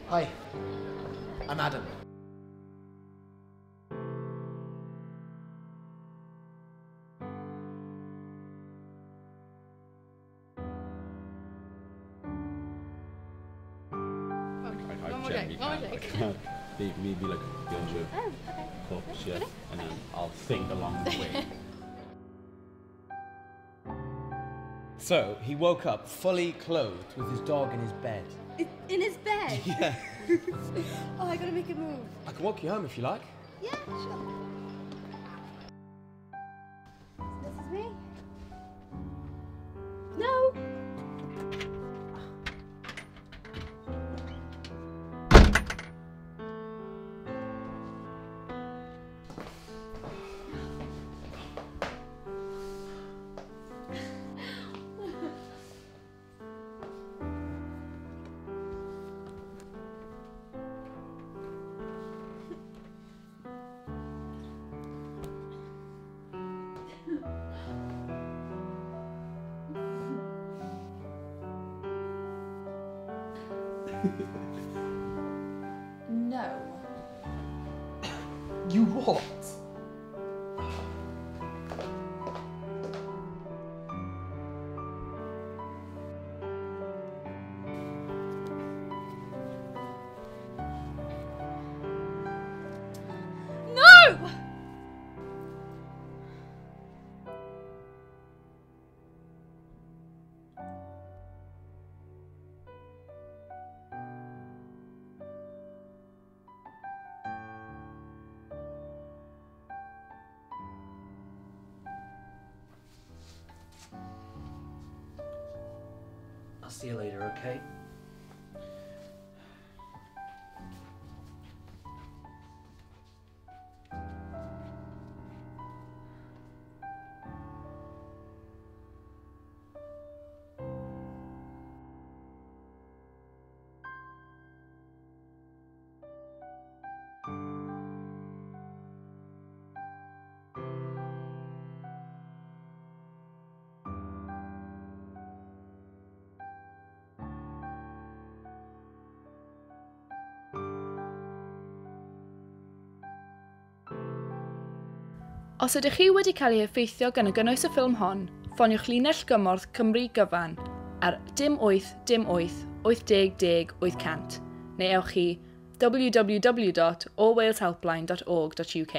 Hi, I'm Adam. I One more genuinely go, one can't. more I go. can't. Be like behind your Oh, okay. corpse, yeah, and then I'll think along the way. So he woke up fully clothed with his dog in his bed. In his bed? Yeah. Oh, I gotta make a move. I can walk you home if you like. Yeah, sure. This is me. No. No. You what? No! I'll see you later, okay? Os ydych chi wedi cael ei effeithio gan y gynnwys y ffilm hon, ffoniwch linell gymorth Cymru gyfan ar dim 8 dim 8 80 10 800 neu ewch i www.allwaleshelpline.org.uk.